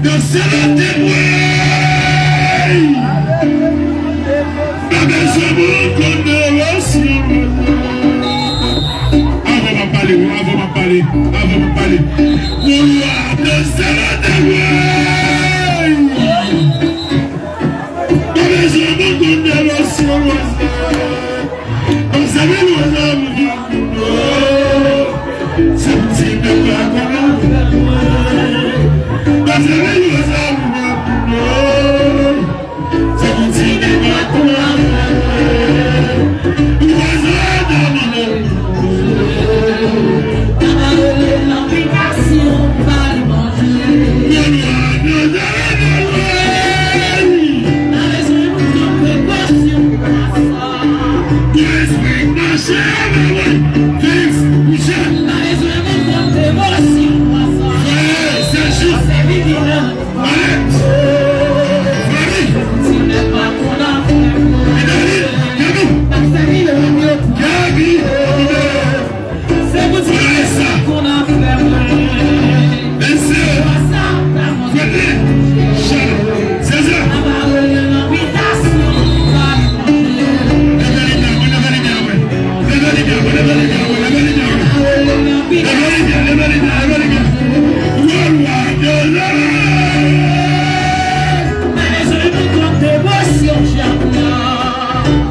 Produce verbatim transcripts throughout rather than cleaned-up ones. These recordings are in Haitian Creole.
Danse nan tèt mwen. Pa bezwen moun konn devosyon. Avan m ap pale, wi, avan m ap pale, avan m ap pale. Pou yo ap danse nan tèt mwen. Pa bezwen moun konn devosyon. Fèlix Michel. Fèlix, se jis. Alèt. Fèlix. Medali. Gaby. Gaby. Fèlix. Mesye. Fèlix. Chan. Sezè. Leve limyè, mwen leve limyè, mwen. Leve limyè, mwen leve limyè, mwen leve limyè, mwen. Leve limyè, leve limyè, leve limyè. Wòlwa de lè. Pa bezwen moun konn devosyon, Jacques.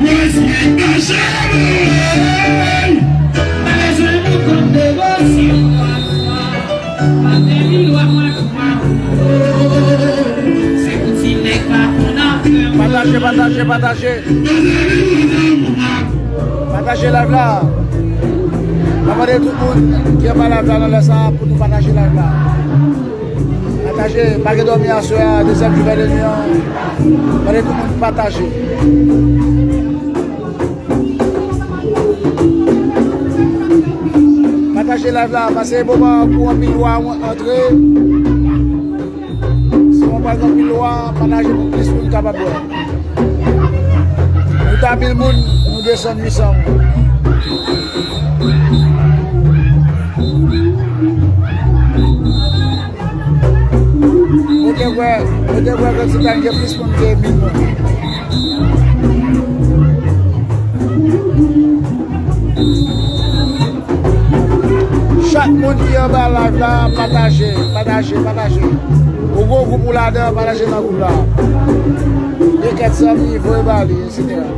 Wes Mike Mache. Pa bezwen moun konn devosyon. Pataje, pataje, pataje. Pataje live la. Mwen mande tout moun ki anba live la nan lè sa a pou nou pataje live la. Pataje, pa gen dòmi aswè a, dezyèm jou fè de nwi an. Mande tout moun pataje. Pataje live la, paske e moman pou anpil lwa antre. Si w pral anpil lwa, pataje pou plis moun kapab wè. Nou ta mil moun, nou desann uit san moun. Mwen te kwè, mwen te kwè ke Titanic gen plis moun ke mil moun. Chak moun ki anba live la, pataje, pataje, pataje. Yon gwo, Pou ladan, pataje nan gwoup la. Lekèt zanmi, voye ba li, etsetera.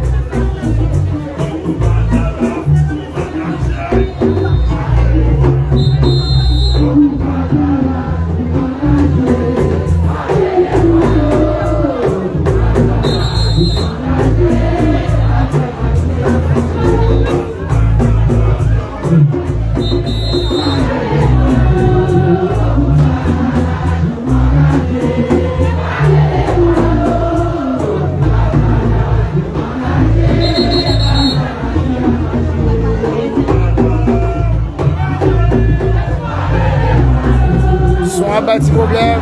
Son an bay ti pwoblèm.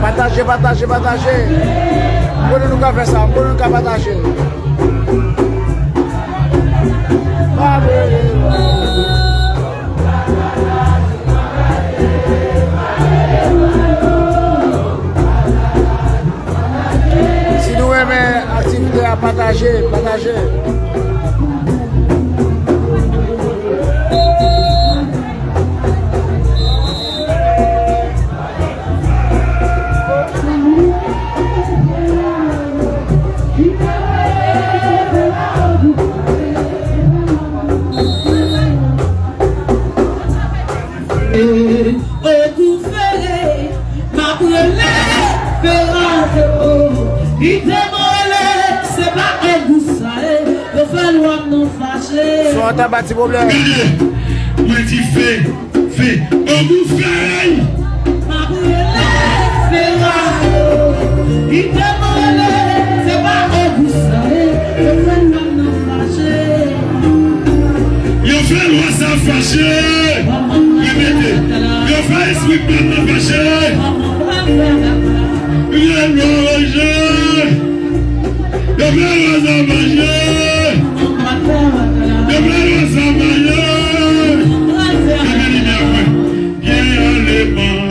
Pataje, pataje, pataje. M konnen nou ka fè sa, m konnen nou ka pataje. Pa brele. Si nou renmen aktivite a, pataje, pataje. Ogou Fere, m ap rele Fera, o, li te mele, se pa Ogou sa ye, yo fè lwa m nou fache. Son an ta ba ti pwoblèm. Gade, mwen di Fe, Fe, Ogou Fere. M ap rele Fera, o, li te mele, se pa Ogou sa ye, yo fè lwa m nou fache. Yo fè lwa sa fache. Repete. Yo fè espri pèp la fache. Yo fè lwa sa fache. Yo fè lwa sa fache. Yo fè lwa sa fache. Leve limyè mwen. Byen ale man.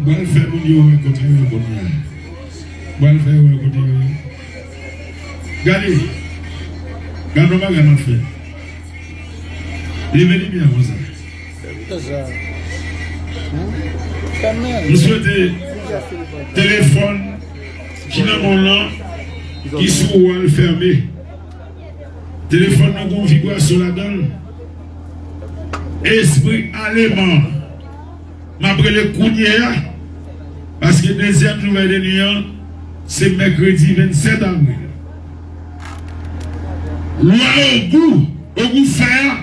M pral fè moun yo wè kote yo ye kounye a. M pral fè yo wè kote yo ye. Gade. Gade yon bagay m ap fè. Leve limyè a konsa. M swete telefòn ki nan men w lan, ki sou ou a, l fèmen. Telefòn nan gon vibrasyon ladan l. Espri aleman. M ap rele kounye a, paske dezyèm jou vèy de nwi an, se mèkredi vennsèt avril. Lwa ogou, ogou fè a,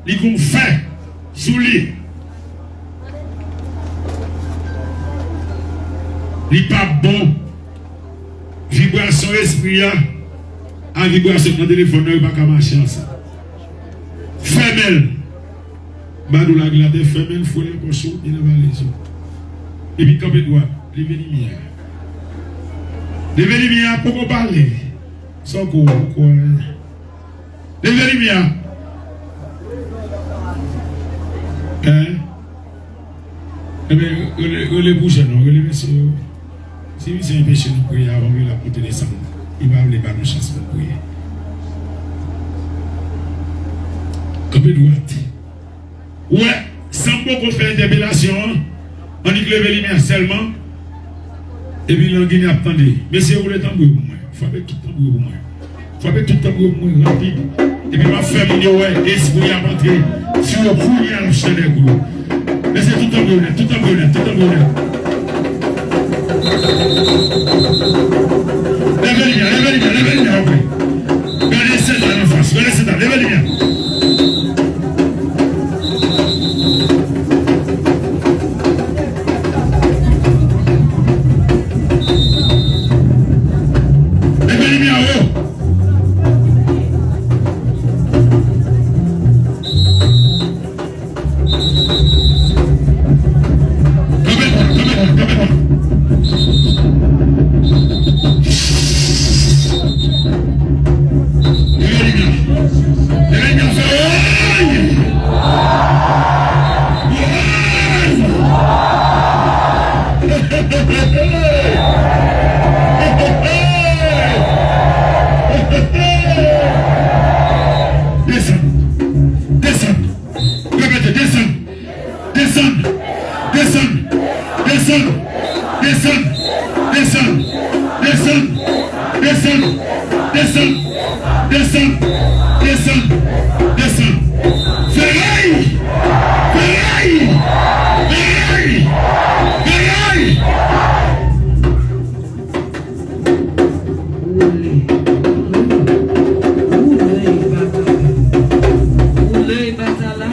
li gon fè sou li. Li p ap bon. Vibrasyon espri a, a vibrasyon nan telefòn nan, yo pa ka mache ansanm. Fèmen l. Badou lage l atè, fèmen l, foure l nan pòch ou, li nan valiz ou. Epi kanpe dwat, leve limyè a. Leve limyè a, poko pale. Sa w kwè, w kwè. Leve limyè a. Hein? Ebyen, rele, rele pou jèn nan, rele mesye yo. Si misye enpeche nou priye avan, men l ap monte desann. Li pa vle ba nou chans pou n priye. Kanpe dwat. Ou wè, san m poko fè entèpelasyon an, annik leve limyè sèlman, epi langinen ap tande. Mesye, woule tanbou yo pou mwen. Frape tout tanbou yo pou mwen. Frape tout tanbou yo pou mwen, rapid. Epi m ap fè moun yo wè espri a ap antre sou yo kounye a, l ap chan dèyè kou yo. Mesye, tout tanbou yo nèt, tout tanbou yo nèt, tout tanbou yo nèt. Leve limyè, leve limyè, leve limyè, oke. Gade Sentàn anfas, gade Sentàn, leve limyè. Leve limyè a wo. Kanpe dwat, kanpe dwat, kanpe dwat. Leve limyè a. Leve limyè a, fè woy! Woy! Desann! Desann! Repete, desann! Desann! Desann! Desann! Desann! Desann! Desann! Fè ray! Fè ray! Fè ray! Fè ray! Woule, woule, woule batala. Woule batala.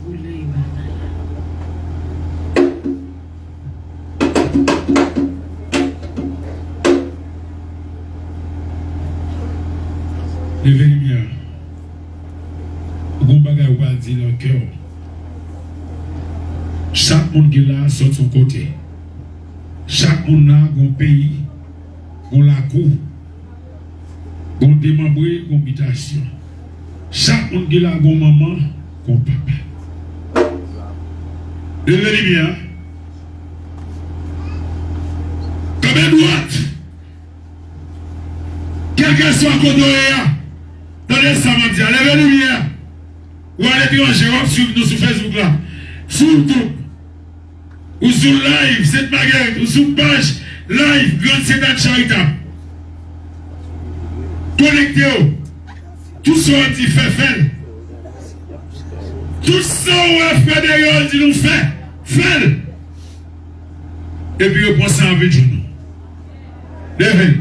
Woule batala. Leve limyè a. Ou gon bagay ou pral di nan kè w. Chak moun ki la a sot yon kote. Chak moun la gon peyi, gon lakou, gon demanbre, gon bitasyon. Chak moun ki la gon manman, gon papa. Leve limyè a. Kanpe dwat. Kèlkeswa kote w ye a, tande sa m ap di a, leve limyè a. Ou aletranje, w ap swiv nou sou Facebook la, sou YouTube, ou sou live Sent Magerit, ou sou paj live Grand Sentàn Charitab. Konekte w. Tout sa w ap di fè, fè l. Tout sa w wè frè Deriol di nou fè, fè l. Epi yo pran sa anvi jou nou. Leve.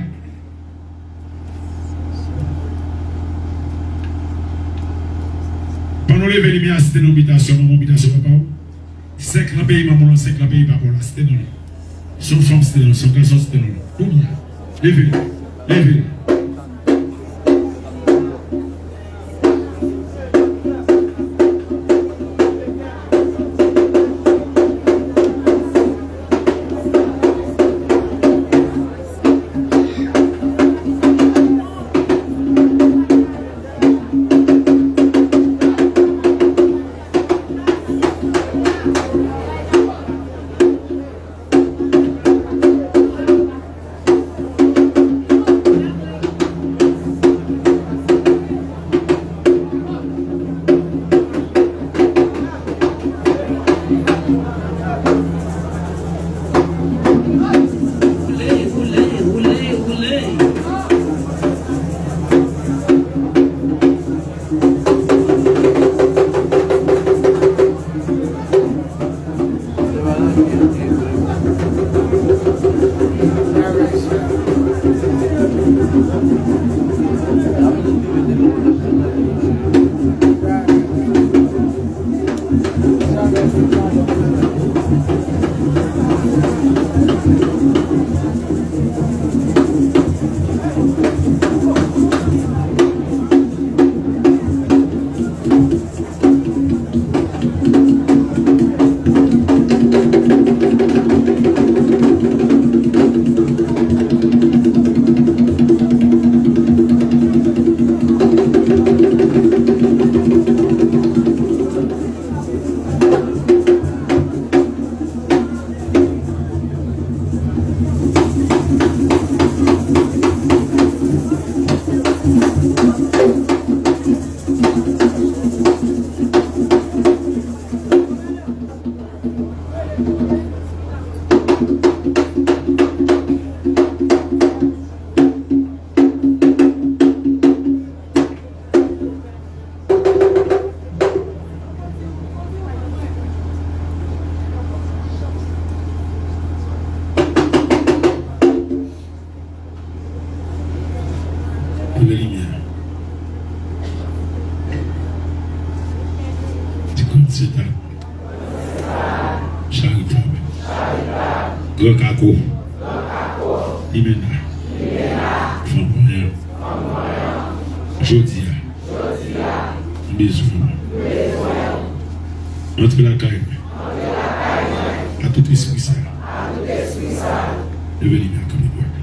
Pandan w leve limyè a, site non bitasyon, manman w bitasyon, papa w. Sèk nan peyi manman w lan, sèk nan peyi papa w la, site non li. Se yon fanm, site non li. Se yon gason, site non li. Kounye a, leve l. Leve l. Setan. Charitab. Gran Kako. Limena. Fanm Panyòl. Jodi a, m bezwen w. Antre lakay mwen. A tout espri sa. Leve limyè kanpe dwat.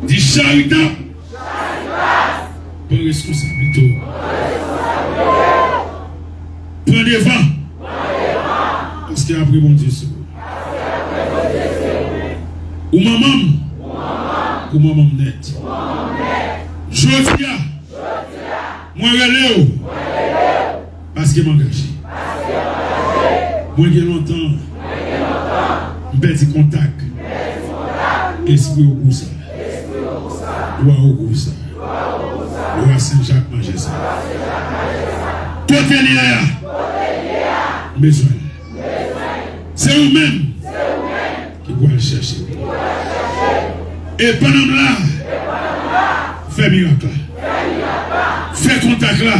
Di charitab. Pran reskonsablite w. Pran devan. Paske apre Bondye se ou. Ou manman m. Ou manman m nèt. Jodi a, mwen rele w. Paske m angaje. Mwen gen lontan m pèdi kontak. Espri w gou sa. Lwa w gou sa. Lwa Sen Jak manje sa. Kote l ye a? M bezwen l. Se ou menm ki pou al chèche l. E pandan m la, fè mirak la. Fè kontak la.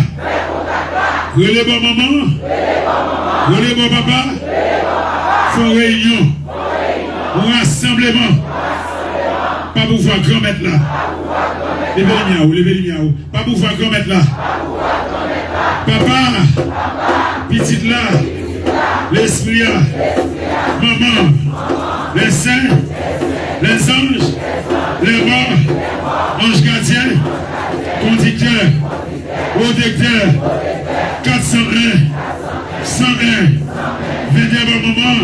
Rele bò manman an. Rele bò papa. Fè yon reyinyon. Yon rasanbleman. Pa pouvwa Granmèt la. Leve limyè w, leve limyè w. Pa pouvwa Granmèt la. Papa, Pitit la, Lespri a, Manman, les saints, les anges, les morts, anj gadyen, kondiktè, pwotektè, kat san en, san en, vennde bò manman,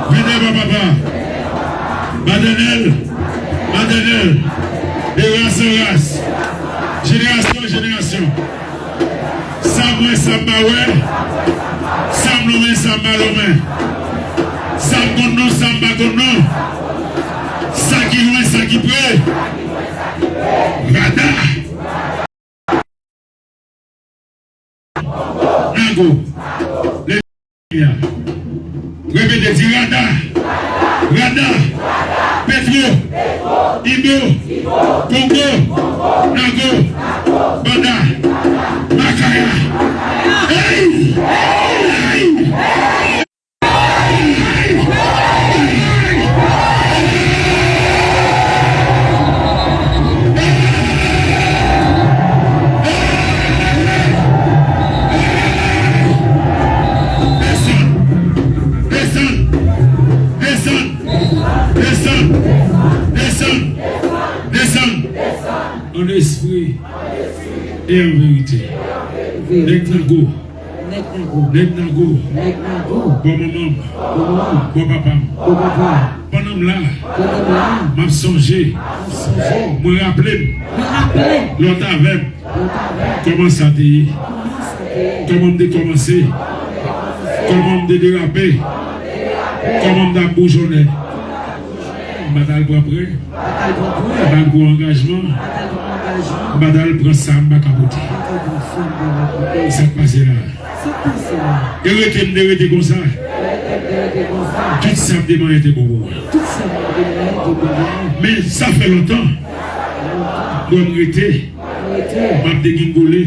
vennde bò papa, matènèl, matènèl, de ras an ras, jenerasyon an jenerasyon. Sa m wè, sa m pa wè, sa m lonmen, sa m pa lonmen, sa m konn non, sa m pa konn non, sa ki lwen, sa ki pre. Rada! Nago. Repete, di Rada. Rada. Petwo. Ibo. Kongo. Nago. Banda. Makaya. Hey! Hey! Desann! Desann! Desann! Desann! Desann! Desann! An espri e an verite. Nèg Nago. Nèg Nago. Nèg Nago. Nèg Nago. Bò manman m. Bò manman m. Bò papa m. Bò papa. Pandan m la. Pandan m la. M ap sonje. M ap sonje. Mwen raple m. Mwen raple m. Lè w t avè m. Lè w t avè m. Kòman sa te ye? Kòman sa te ye? Kòman m te kòmanse? Kòman m te derape? Kòman m t ap boujonnen? M pa t al pran prè. M pa t al pran prè. M pa t al pran angajman. M pa t al pran angajman. M pa t al pran sa m pa ka pote. M pa t al pran sa m pa ka pote. Sa k pase la? Sa k pase la? Derete m derete konsa. Derete m derete konsa. Tout sa m te manyen te bon pou mwen. Tout sa m te manyen te bon pou mwen. Men sa fè lontan. Sa fè lontan. Mwen m rete. Mwen m M ap degingole.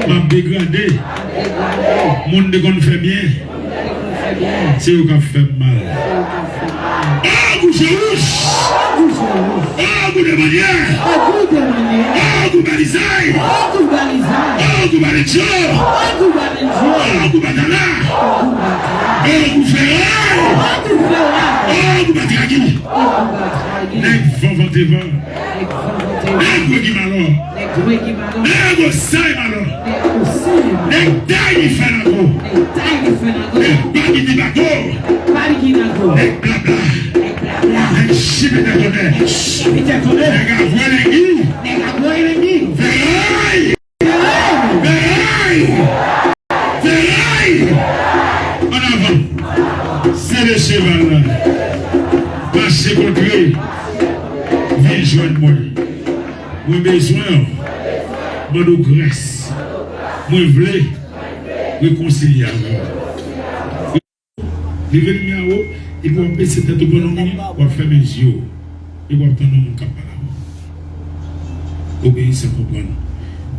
M ap degrade. Moun te konn fè byen. Se yo k ap fè m mal. O gou je wouj! O gou de mannyè! O gou balizay! O gou balencho! O gou batala! O gou feray! O gou batragi! Nèg van vante van! Nèg wè ki malò! Nèg osay malò! Nèg tay li fè nan ko! Nèg pa ki di bako! Nèg blabla! Nèg chipitè tonnè! Nèg avwè lengi! Feray! Feray! Feray! Ann avan! Sere cheval la! Mache kontre! Vin jwenn mwen! Mwen bezwen w. Mande w gras. Mwen vle rekonsilye avè w. Leve limyè a wo, epi w ap bese tèt ou pandan yon minit, w ap fèmen zye w, epi w ap tann yon moun k ap pale avè w. Obeyisan konprann.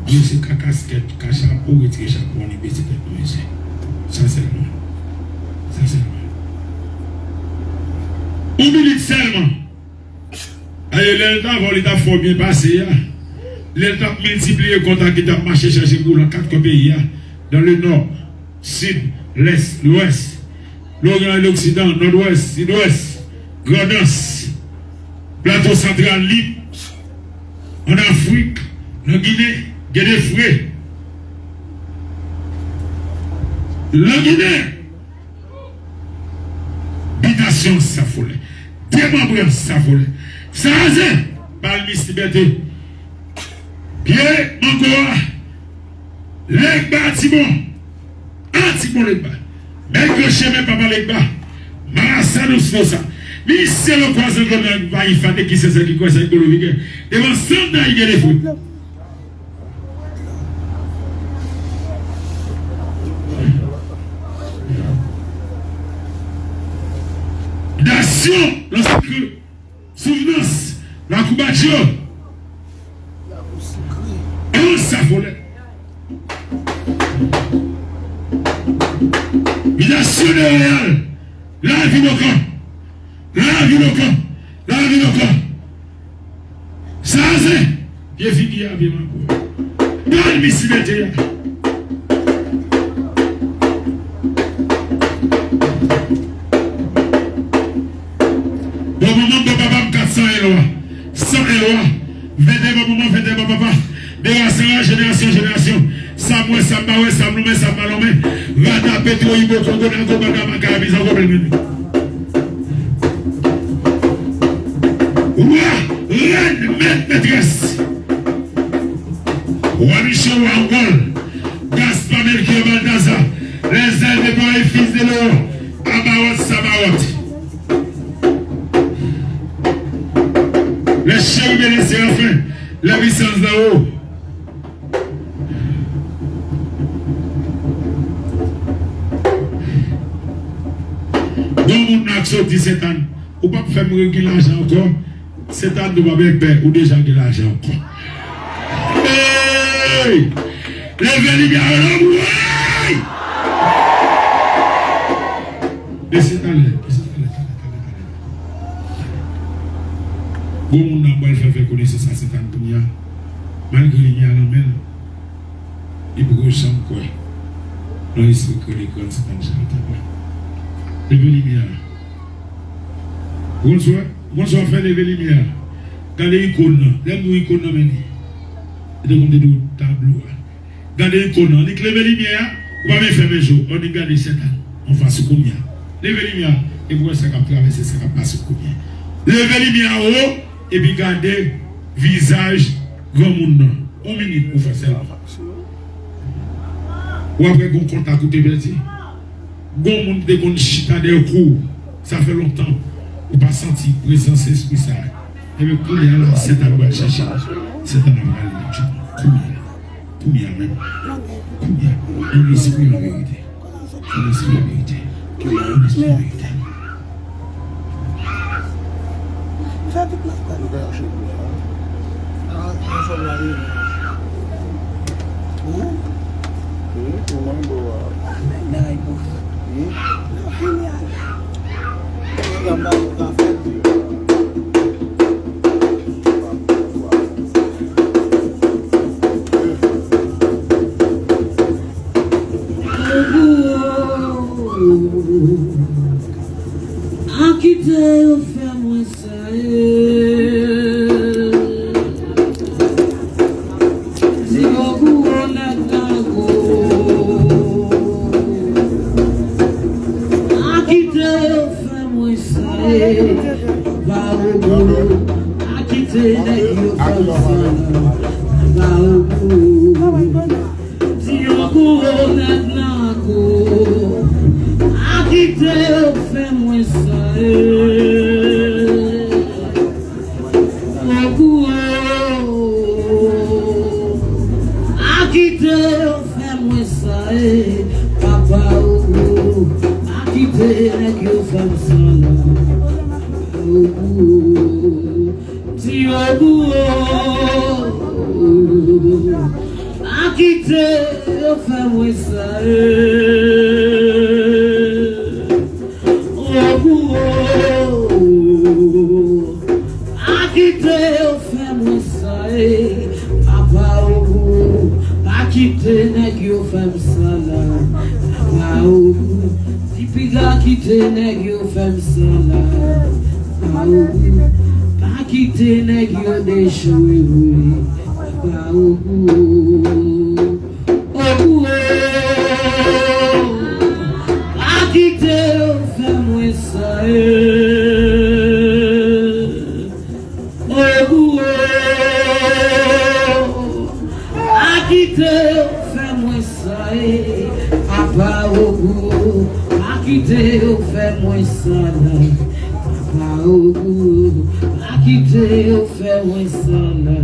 Dye se ka kaskèt, ka chapo, retire chapo an, li bese tèt nan zye. Sa sèlman. Sa sèlman. Yon minit sèlman. Aye, lè l t avè w, li t ap fè w byen pase a. Lè l t ap miltipliye kontak li t ap mache chèche pou w nan kat kwen peyi a, dans le nord, sud, l'est, l'ouest, l'orient et l'occident, nòdwès, sidwès, grandans, plato santral, lib, ann Afrik, nan Ginen, gen de fre. Nan Ginen, Bitasyon an sa folè. Demanbre an sa folè. Sazen, palmis libète. Pye mango a. Legba Tibon. A Tibon Legba. Bèl gran chemen papa Legba. Marasa Nostrosa. Minisyon lokwa zangòd nan Vayifa de ki sensè ki kwè sa ekolovi gen. Devan santa ige de fwe. Dasyon, Lansikri, Souvnans, Lakou Batyo. An sa folè. Vidasyon de Reyal, Lavil Okan, Lavil Okan, Lavil Okan. Sazen, pye figi a, pye mango a. Palmis libète a. Bon manman, bon papa m, kat san elwa. San elwa. Vennde bon manman, vennde bon papa. Dera san ra, jenerasyon, jenerasyon. Sa m wè, sa m pa wè, sa m lonmen, sa m pa lonmen. Rada, Petwo, Ibo, Kongo, Nago, Banda, Maka, Abizan, Goblen, Mimi. Wa, rèn, mèt, mètrès. Wa Micho, wa Angòl. Gaspa, Melkyè, Baltaza. Les ailes déployées, fils de l'Orient. Abawòt, Sabawòt. Les chérubins, les séraphins. Les puissances d'en haut. Bon moun nan k soti Sentàn, ou p ap fè m gen lajan ankò. Sentàn, ou p ap gen pè, ou deja gen lajan ankò. Hey! Leve limyè a, woy! Bese talè, bese talè, talè, talè, talè. Bon moun nan pral fè, fè konesans a Sentàn kounye a. Malgre limyè a nan men l, li poko janm kwè nan lespri k rele grann Sentàn Charitab la. Leve limyè a. Ou konn sa w, ou konn sa w ap fè, leve limyè a. Gade ikòn nan. Lè m di w ikòn nan, men li. Li te konn te di w tablo a. Gade ikòn nan. Annik leve limyè a. Ou pa bezwen fèmen je w. Annik gade Sentàn anfas ou kounye a. Leve limyè a. Epi w wè sa k ap travèse, sa k ap pase w kounye a. Leve limyè a wo. Epi gade vizaj granmoun nan. Yon minit pou fè sèlman. W ap wè gon kontak ou te pèdi. Gon moun ki te konn chita dèyè kou w. Sa fè lontan ou pa santi prezans espri sa a. Ebyen, kounye a la, Sentàn pral chèche l. Sentàn ap rale l aktyèlman. Kounye a. Kounye a menm. Kounye a. Nan lespri an verite. Nan lespri an verite. Nan lespri an verite. Fè vit la. Ou? Wi, ou manbo a. Nèg bagay pou. Wi. Non, fini ale. Nèg bagay pou ka fè. A kite yo fè mwen sa ye. Di yo gwo nèg nan gwo. A kite yo fè mwen sa ye. Ba yo gwo. A kite nèg yo fè mwen sa ye. Ba yo gwo. Di yo gwo nèg nan gwo. A kite yo fè mwen sa ye. Gwo gwo. A kite yo fè mwen sa ye. Papa o gwo. A kite nèg yo fè m sa la. O gwo. Di yo gwo. A kite yo fè mwen sa ye. O gwo. A kite yo fè mwen sa ye. Papa o gwo. Pa kite nèg yo fè m sa la. Papa o gwo. Di piga kite nèg yo fè m sa la. Papa o gwo. Pa kite nèg yo dechwe vre. Papa o gwo. O gwo. Pa kite yo fè mwen sa ye. O gwo. Pa kite yo fè mwen sa ye. Papa o gwo. Pa kite yo fè mwen sa la. Papa o gwo. Pa kite yo fè mwen sa la.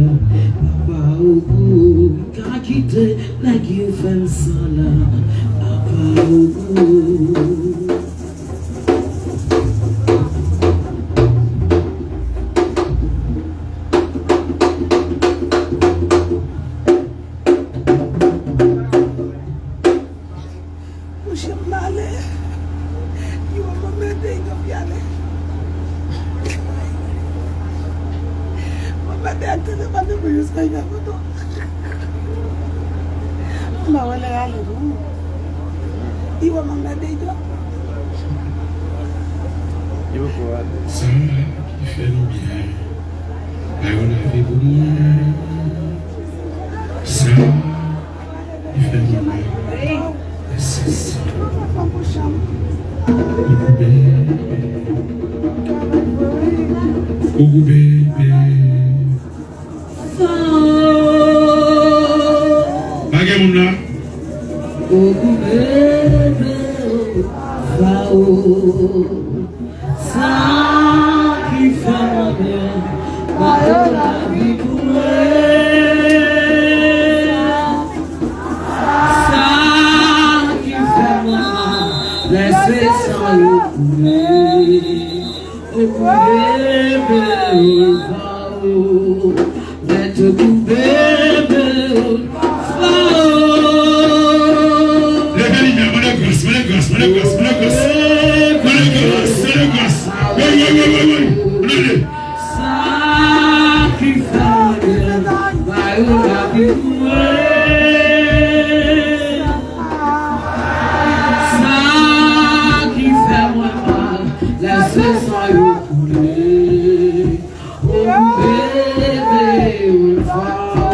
Papa o gwo. Ka kite nèg yo fè m sa la. Papa o gwo. Monchè, m ale. Yo, mwen mete, yo, m ale. Mwen mete ak telefòn nan pou jiska y fè foto. M pa wè lè ale non. Li wè m ap gade l. Li poko ale. Sa ki fè nou byen. Ba yo lavi pou mwen. Sa ki fè nou byen. Yes, yes. Ou gou bebe. Ou gou bebe. Pa gen moun la. Sa ki fè mwen byen, ba yo lavi pou mwen. Sa ki fè mwen mal, lèse san yo koule. Okou bebe o, Fao. Mèt okou bebe o, Fao. Leve limyè, mande gras, mande gras, mande gras, mande gras. Mande gras, mande gras. Woy, woy, woy, woy, woy. Ann ale. Sa ki fè mwen byen, ba yo lavi pou mwen. Sa ki fè mwen mal, lèse san yo koule. Okou bebe o, Fao.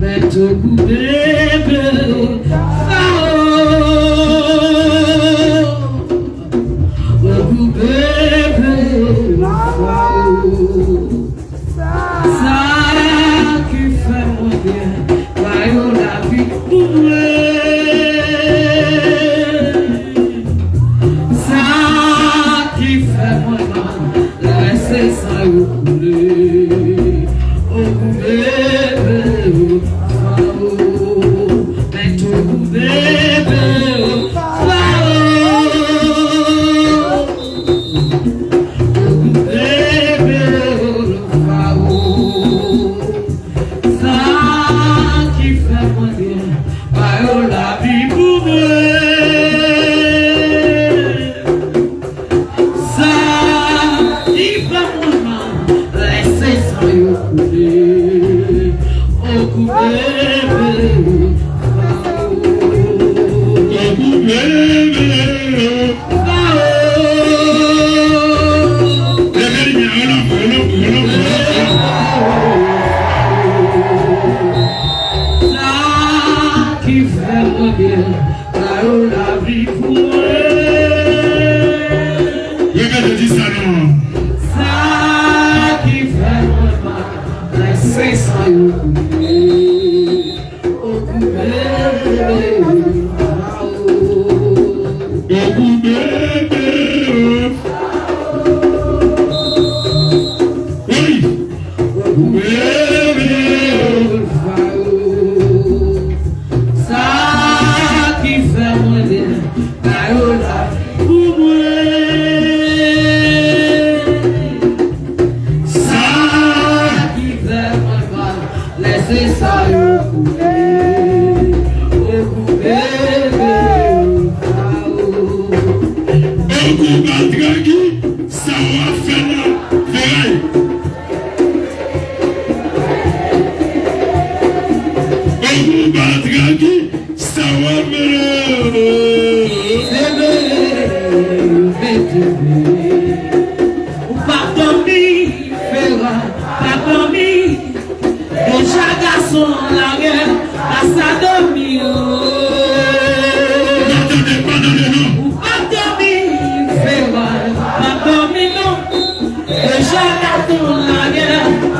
Mèt okou bebe o, Fao. Okou bebe o, Fao. Sa ki fè mwen byen, ba yo lavi pou mwen. Sa ki fè mwen mal, lèse san yo koule. Okou bebe o, Fao. Mèt okou bebe o, Fao. Okou bebe o, Fao. Sa ki fè mwen byen, sa yo lavi pou mwen. Repete, di sa non. Sa ki fè mwen mal, lè se san yo koule. Okou bebe, okou bebe. Wi. Okou bebe. Sa ki fè mwen byen, sa yo lavi pou mwen. Sa ki fè mwen mal, lè se sa yo koule. Okou bebe, okou. Okou pa tranki, sa w ap fè la, feray. Okou pa tranki, sa w ap fè la. Ou p ap dòmi, feray, p ap dòmi. Deja gason lage, pa sa dòmi, o. Ou p ap dòmi, feray, p ap dòmi non. Deja gason lage,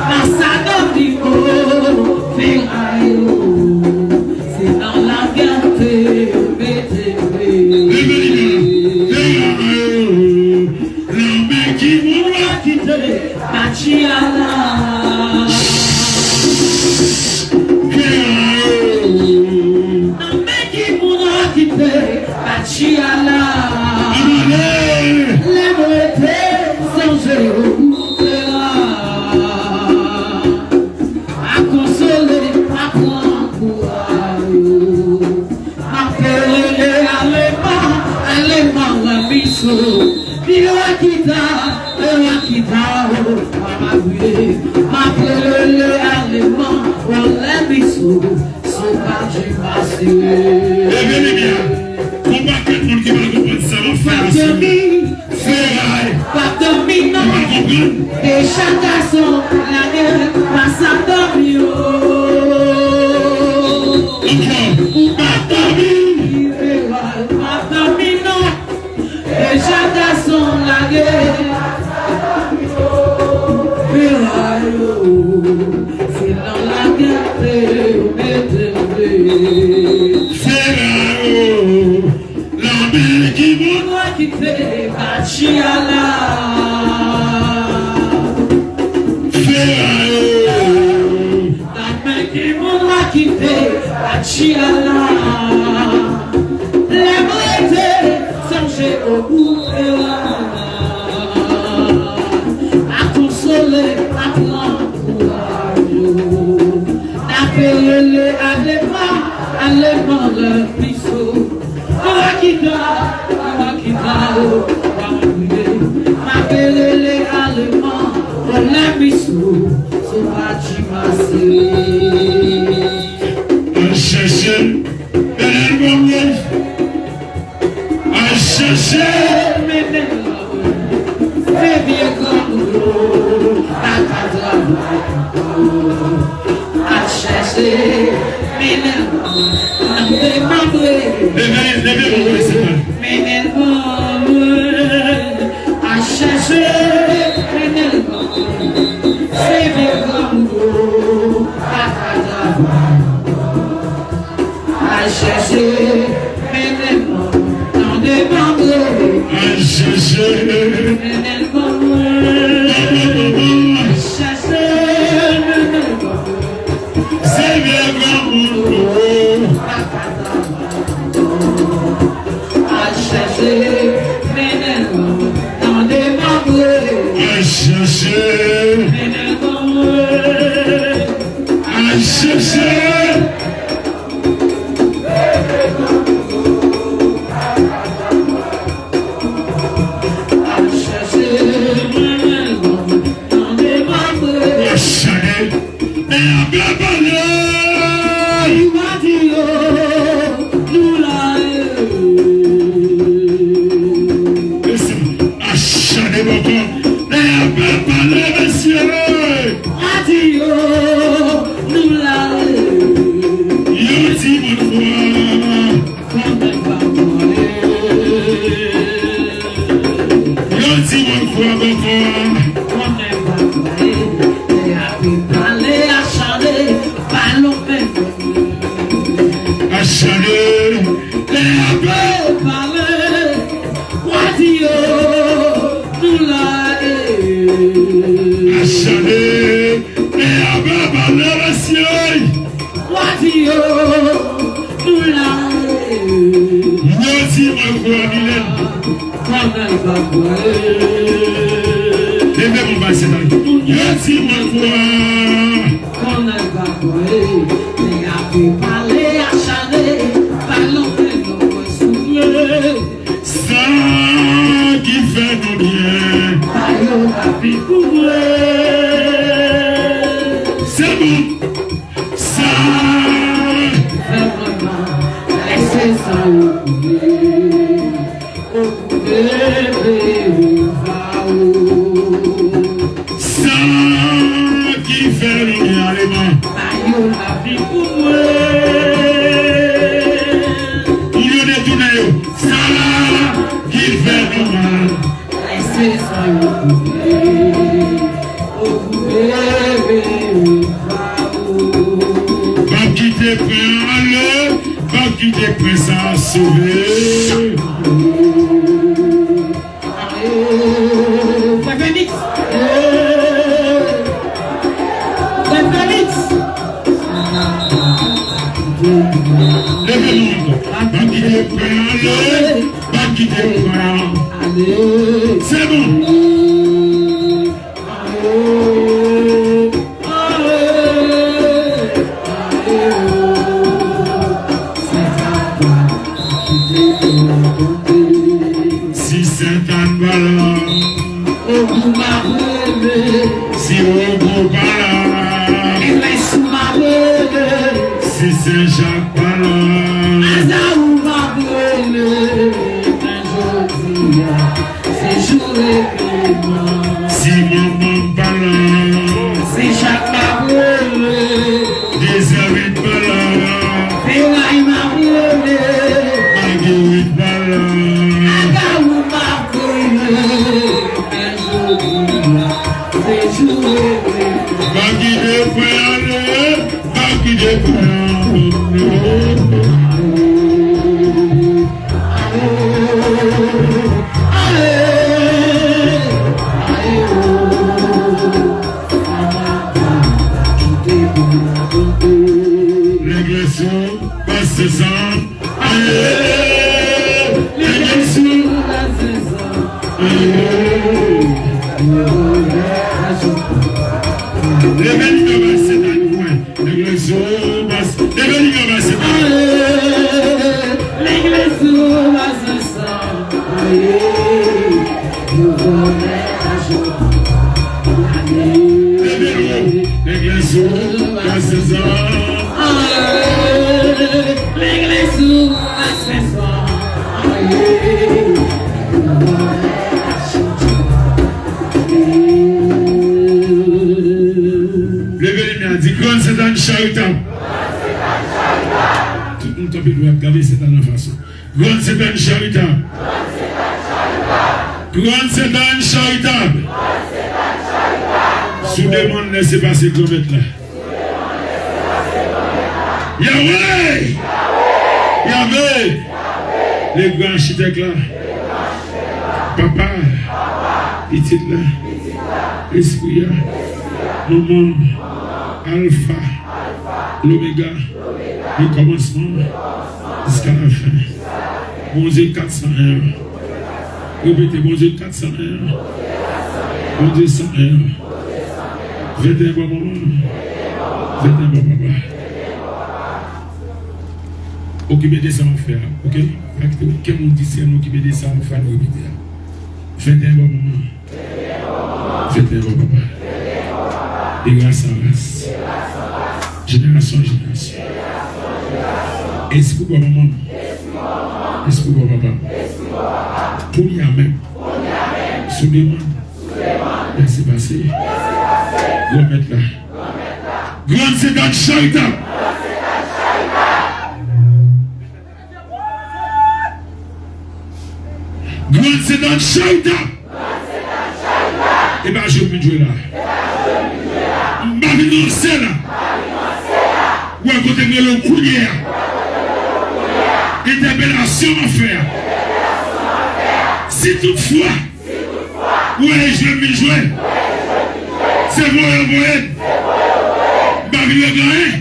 pa sa dòmi, o. Feray, o. Se nan lagè te mete m. Leve li la. Feray, o. Lanmè ki moun la kite Matjala. Lanmè ki moun la kite Matjala. Lè mwen te sonje ou te la. A konsole, a pran kouraj. M ap rele Alema, Alema, lè miso. Di Rakita, e Rakita, o, mama brile. M ap rele Alema, o, lè miso, son pa di pase. Leve li byen. Gon pakèt moun ki pa konprann sa m ap fè la, sou mwen. Feray. Pa dòmi non. Ou pa konprann? Deja gason lage, pa sa dòmi, o. Ankò. Pa dòmi. Feray, pa dòmi non. Deja gason lage. Feray, o. Se nan lagè te mete m. Feray, o. Lanmè ki moun la kite Matjala. Feray, o. Lanmè ki moun la kite Matjala. Lè m rete sonje ou, Feray. A konsole, a pran kouraj. N ape rele Alema, Alema lè miso. Rakita, Rakita, o, pa mwen kriye. M ape rele Alema, o, lè miso, son pa di pase. Al chèche, Bèlèl Bòmwòj. Al chèche, mennen l. Se vye granmoun yo pa ka travay ankò. Al chèche, mennen l. Nan demande. Leve, leve, leve, leve. Mennen l ban mwen. Al chèche, mennen l ban mwen. Se vye granmoun yo pa ka travay ankò. Al chèche, mennen l ban mwen. Tande, tande. Al chèche, mennen l ban mwen. Al chèche, mennen l ban mwen. Se vye granmoun yo. Al chèche, mennen l ban mwen. Tande, tande. Al chèche, mennen l ban mwen. Al chèche. Al chèche, mennen l ban mwen. Tande, tande. Al chèche. E a byen pale. Achane, lè y ap pale, w a di yo, nou la e. Achane, lè y ap pale, mesye. W a di yo, nou la e. Yo di mwen kwa, Milèn. Kòmèl pa kwè. Leve men w bay Sentani. Yo di mwen kwa. Kòmèl pa kwè. Lè y ap pale, achane, pa lanmen non mwen soufle. Sa ki fè nou byen. Ba yo lavi pou mwen. Se bon. Sa fè mwen mal, lè se sa yo koule. O bebe, o va o. Sa ki fè nou byen, ale man. Ba yo lavi pou mwen. Pou yo detounen yo. Sa ki fè nou mal. Lè se sa yo koule. O bebe, o va o. P ap kite pwen an ale, p ap kite pwen sa a sove. Fè Fèmix. Fè Fèmix. Leve men w ankò. P ap kite pwen an ale, p ap kite pwen an. Se bon. Si Sentàn pa la, Ogou m ap rele. Si Ogou pa la, Lèglès ou m ap rele. Si Sen Jak pa la, Laza ou m ap rele. Men jodi a, se jou reveman. Si manman m pa la, Sen Jak m ap rele. Dezèwit pa la, Feray m ap rele. Magewit pa la, Agawou m ap rele. Men jodi a, se jou reveman. Pa kite pwen ale, pa kite pwen ale. Lèglès ou, pastè sa. Ale! Lèglès ou, pastè sa. Ale! Leve li nan ba Sentàn pou mwen. Lèglès ou, pastè. Leve li nan ba Sentàn. Ale! Lèglès ou, pastè sa. Ale! Yo vòlè lajan. Ale! Leve li. Lèglès ou, pastè sa. Ale! Lèglès ou, pastè sa. Ale! Leve li men, di, Grann Sentàn charitab. Tout moun kanpe dwat, gade Sentàn anfas ou. Grann Sentàn charitab. Grann Sentàn charitab. Si w demann lèse pase Granmèt la. Yahweh! Yahweh! Le gran achitèk la. Papa, Pitit la, Lespri a, manman, Alfa, Lomega, le kòmansman, jiska lafen. Bondye kat san en an. Repete, Bondye kat san en an. Bondye san en an. Venteyen bò manman. Venteyen bò papa. Okipe de sa w ap fè a, oke? Pa kite okenn moun di, "Seyè, nou okipe de sa w ap fè a," nou repete a. Venteyen bò manman. Venteyen bò papa. De ras an ras. Jenerasyon an jenerasyon. Espri bò manman. Espri bò papa. Kounye a menm. Si w demann. Lèse pase. Granmèt la. Grann Sentàn charitab. Grann Sentàn charitab. E pa jwe m vin jwe la. M pa vin ranse la. Kote m rele w kounye a. Entèpelasyon m ap fè a. Si toutfwa ou wè e jwe m vin jwe, se voye yo voye m. M pa vin regle anyen.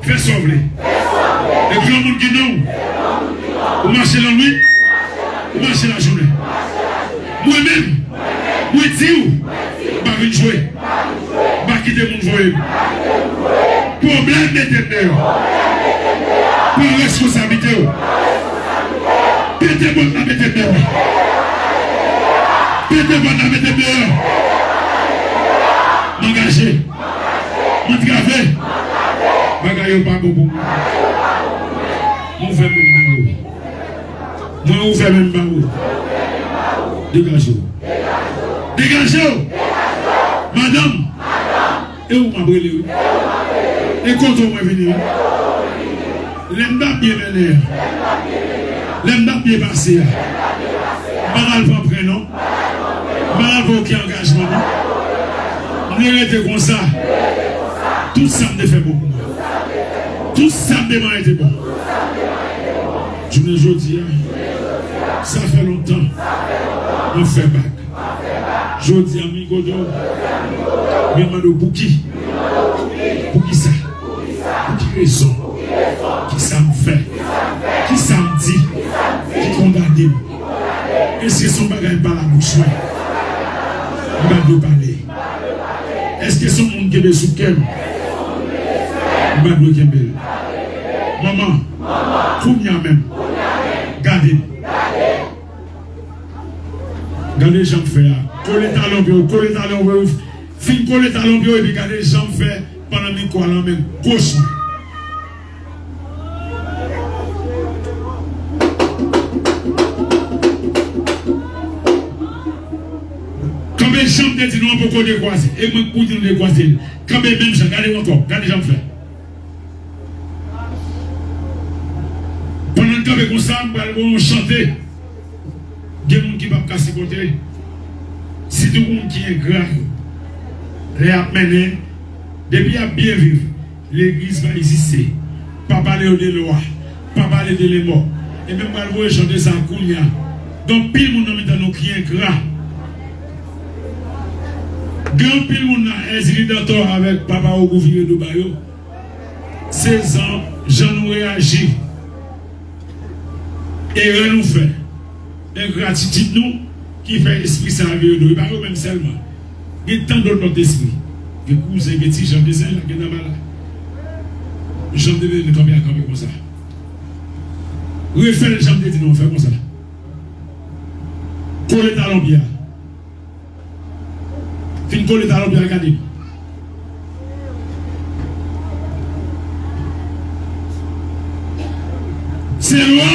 Fè sa w vle. E granmoun ki nan w, ou mache lannwit, ou mache lajounen. Mwen menm, mwen di w, m pa vin jwe. M pa kite moun voye m. Pwoblèm mete m deyò. Pran reskonsablite w. Pete pòt la, mete m deyò. Pete pòt la, mete m deyò. M angaje. M antrave. Bagay yo pa bon pou mwen. M ouvè men m ba yo. Mwen ouvè men m ba ou. Degaje w. Degaje w! Madanm! E ou m ap rele, wi. E kote w mwen vini, wi. Lè m t ap byen mennen an, lè m t ap byen pase a, m pa t al pran prè, non. M pa t al pran okenn angajman, non. M te rete konsa. Tout sa m te fè bon pou mwen. Tout sa m te manyen te bon. Jounen jodi a, sa fè lontan m ap fè bak. Jodi a, m vin kote w, men m mande w pouki. Poukisa? Pou ki rezon? Kisa m fè? Kisa m di ki kondane m? Èske se yon bagay m pa labouch mwen? M pa dwe pale. Èske se yon moun kenbe sou kè m? M pa dwe kenbe l. Manman, kounye a menm, gade m. Gade jan m fè a. Kole talon pye w, kole talon pye w. Fin kole talon pye w epi gade jan m fè pandan mikwo a nan men goch mwen. Kanpe jan m te di nou an poko dekwaze. E mwen k pou di nou dekwaze l. Kanpe menm jan, gade w ankò, gade jan m fè. Pandan n kanpe konsa, m pral voye yon chante. Gen moun ki p ap ka sipòte. Sitou moun ki engra yo. Lè y ap mennen, depi y ap byen viv, legliz pa egziste. Pa pale yo de lwa. Pa pale de lenmò. Ebyen, m pral voye chante sa a kounye a. Gen anpil moun nan mitan nou ki engra. Gen anpil moun nan Èzili Dantò avèk Papa Ogou vire do ba yo. Se jan, jan nou reyaji. Erè nou fè. Engratitid nou ki fè espri sa a vire do. E pa yo menm sèlman. Gen tan dòt lòt espri. Gen kouzen, gen ti jan, gen sè la, gen nanm la. Jan m te di nou kanpe a, kanpe konsa. Refè l jan m te di nou an, fè konsa. Kole talon pye a. Fin kole talon pye a, gade. Se lwa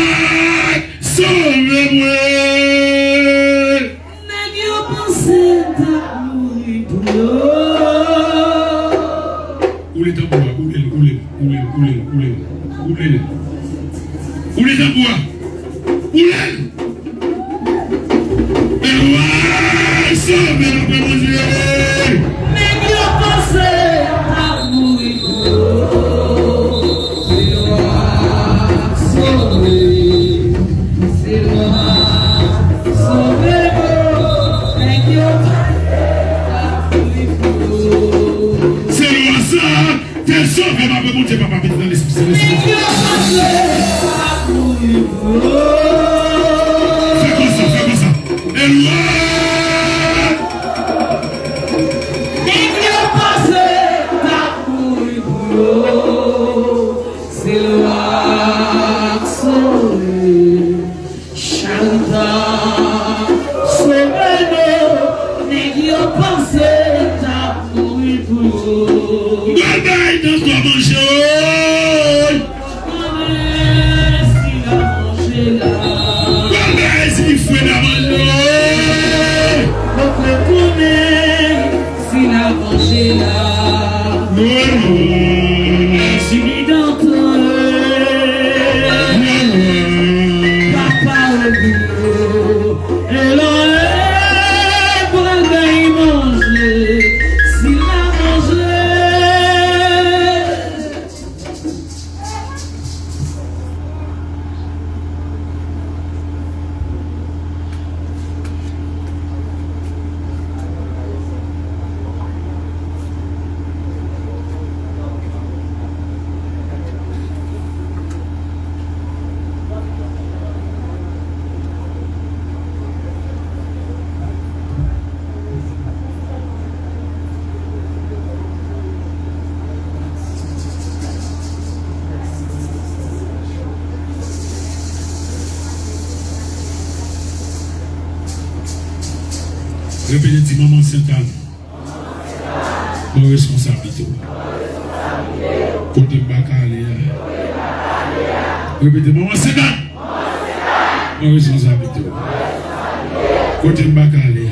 k sove mwen. Nèg yo panse m t ap mouri pou yo. Woule tanbou a, woule l, woule l, woule l, woule l, woule l, woule l. Woule tanbou a. Woule l. Elway, sove nou, Bondye. Nèg yo panse m t ap mouri pou yo. Elway, sove. Se lwa sa te sove m apre Bondye Papa, Pitit, nan Lespri Sen. Fè konsa, fè konsa. Elway! Nèg yo panse m t ap mouri pou yo. Se lwa k sove. Chanta, sove nou, nèg yo panse m t ap mouri pou yo. M pral bay Dantò manje, woy! Konnen si l ap manje la. Repete, di, Manman Sentàn, pran responsablite w. Kote m pa ka ale a. Repete, Manman Sentàn, pran responsablite w. Kote m pa ka ale a.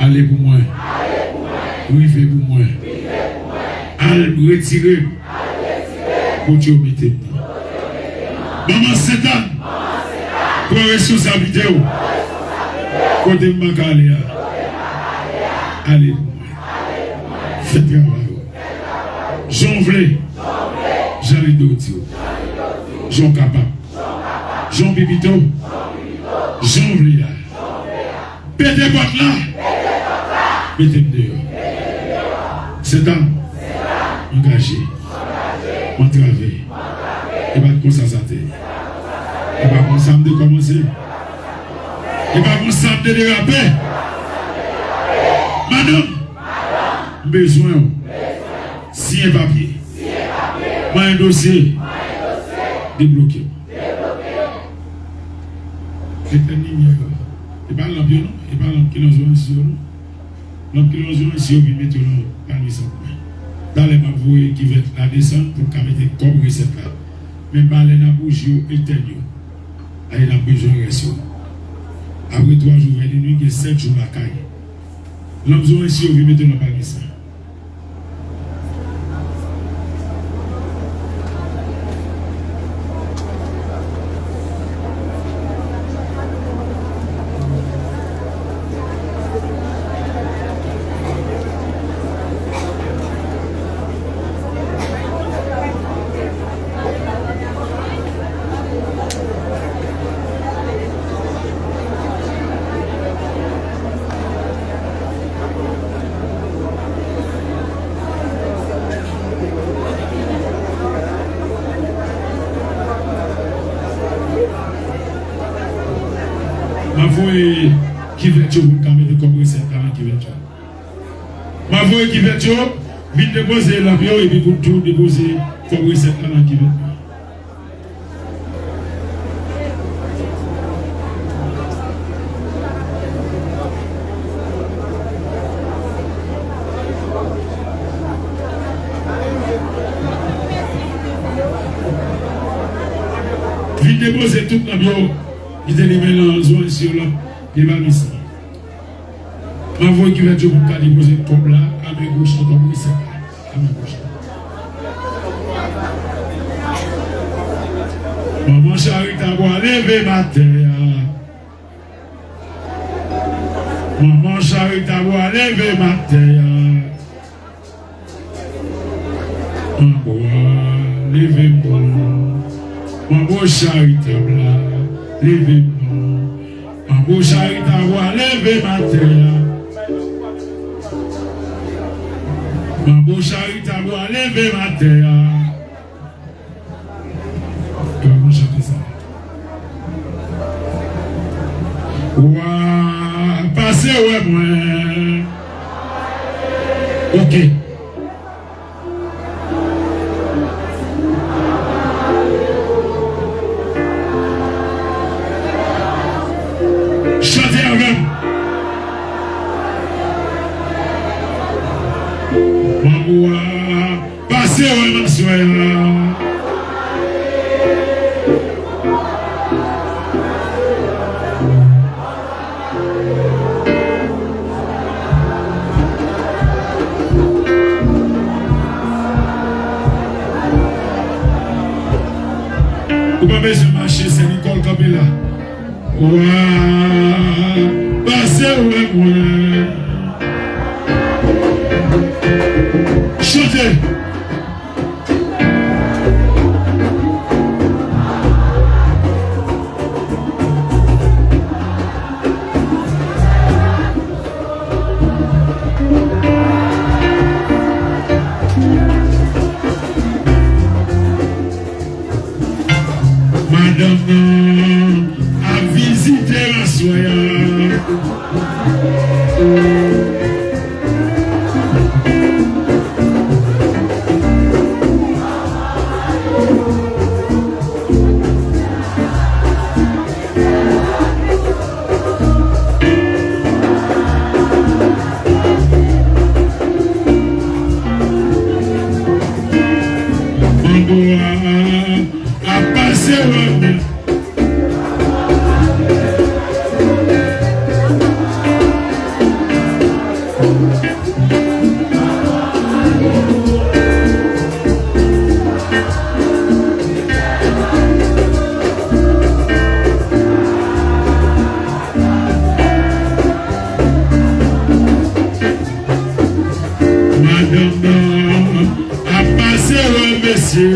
Ale pou mwen. Rive pou mwen. Al retire m kote yo mete m nan. Manman Sentàn, pran responsablite w. Kote m pa ka ale a. Ale pou mwen. Fè travay ou. Jan w vle. Jan lidè w di w. Jan w kapab. Jan w pi pito. Jan w vle a. Pete pòt la. Mete m deyò. Sentàn, angaje. M antrave. E pa t konsa sa te ye. E pa konsa m te kòmanse. E pa konsa m te derape. Madanm, m bezwen w. Siyen papye. Manyen dosye. Debloke w. Etèn limyè yo. E pa lanp yo non. E pa lanp ki nan zòn si yo non. Lanp ki nan zòn si yo vin mete yo nan pami sant mwen. Talè m ap voye kivèt la desann pou l ka mete kòb resèt la. Men balèn ak bouji yo, etèn yo. Ay, n ap bezwen rès yo. Apre twa jou, vennde nwi, gen sèt jou lakay. Lanp zòn si yo vin mete yo nan pami sant. M ap voye kivèt yo pou n ka mete kòb resèt la nan kivèt yo. M ap voye kivèt yo, vin depoze lanp yo, epi pou n tou depoze kòb resèt la nan kivèt la. Vin depoze tout lanp yo ki te limen nan zòn si yo lanp de Balmis. M ap voye kivèt yo pou m ka depoze kòb la, a men goch nan kòb resèt la, a men goch la. Manman Charita bwa leve m atè a. Manman Charita bwa leve m atè a. Manbo a leve m non. Manbo charitab la leve m non. Manbo charitab a leve m atè a. Manbo charitab a leve m atè a. Kòman chante sa? Wa pase wè mwen. Ok. Chante avè m. Manbo a pase wè m aswè a. Ou pa bezwen mache, Sen Nikòl kanpe la. Wa pase wè mwen. Chante. Madanm nan ap vizite m aswè a. Ap pase wè mwen. Madanm nan ap pase wè mesye.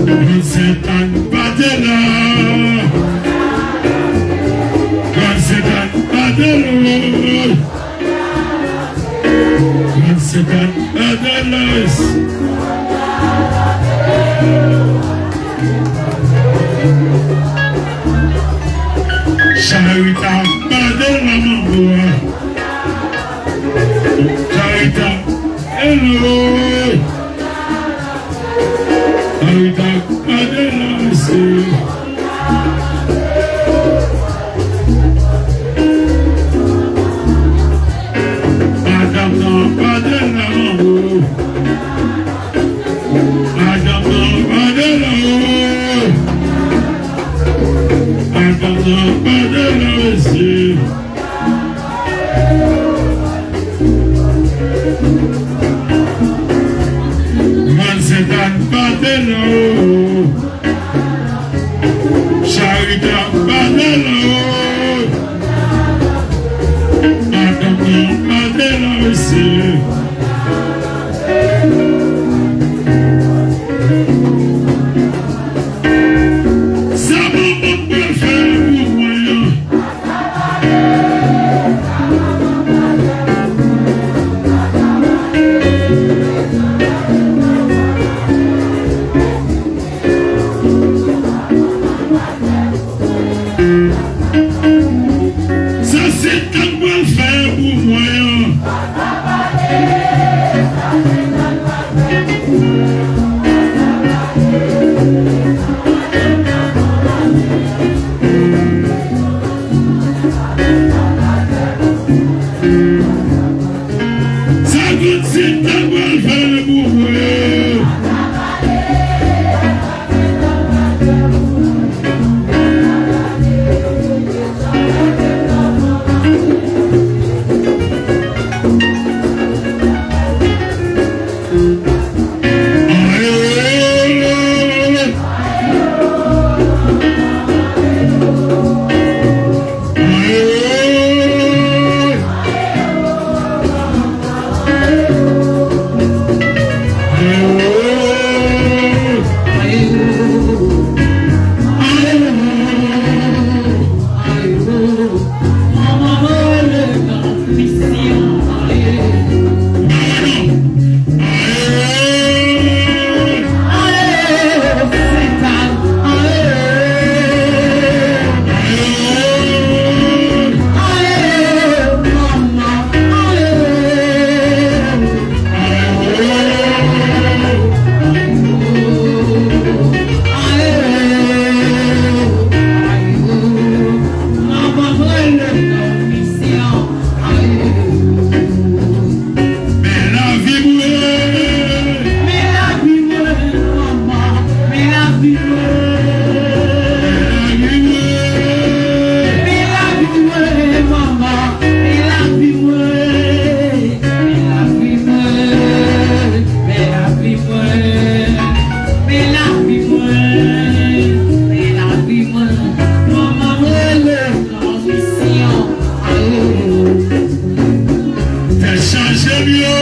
Gran Sentàn pa te la. Gran Sentàn pa te la. Gran Sentàn pa te la. Charita pa te la, manbo a. Charita, hello. Charita, pa de la, mesye. Madanm nan, pa de la, manbo. Madanm nan, pa de la, o. Madanm nan, pa de la, mesye. Gran Sentàn pa te la, o. Charita pa te la, o. Madanm nan pa te la, mesye. Sa manman m pral fè pou mwen an. Sa Sentàn pral fè pou mwen an. Sa Gran Sentàn pral fè pou mwen. Men lavi mwen. Men lavi mwen, manman. Men lavi mwen. Men lavi mwen. Men lavi mwen, manman. Men lavi mwen. Men lavi mwen. Men lavi mwen. Men lavi mwen. Men lavi mwen. Manman mwen rele. Transmisyon. Tèt chaje m yo.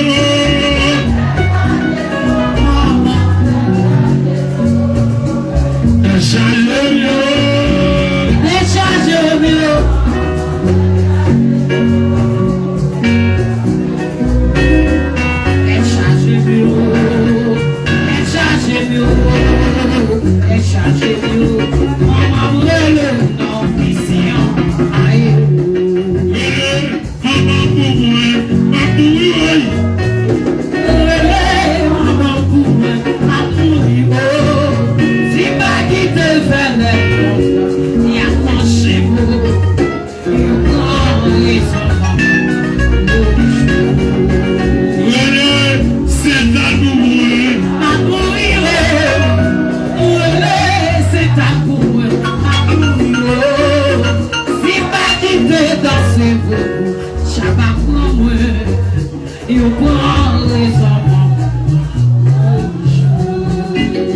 Tèt chaje m yo. Tèt chaje m yo. Tèt chaje m yo. Tèt chaje m yo. Tèt chaje m yo. Manman m rele. Transmisyon. Aye. Pou mwen, m ap mouri, woy. Rele manman pou mwen, m ap mouri, o. Si m pa kite fè lè konsa, y ap manje mwen. Yo pran rezon mwen. Rele Sentàn pou mwen. M ap mouri, o. Rele Sentàn pou mwen, m ap mouri, o. Si m pa kite danse voudou, Chaba pran mwen, yo pran rezon mwen.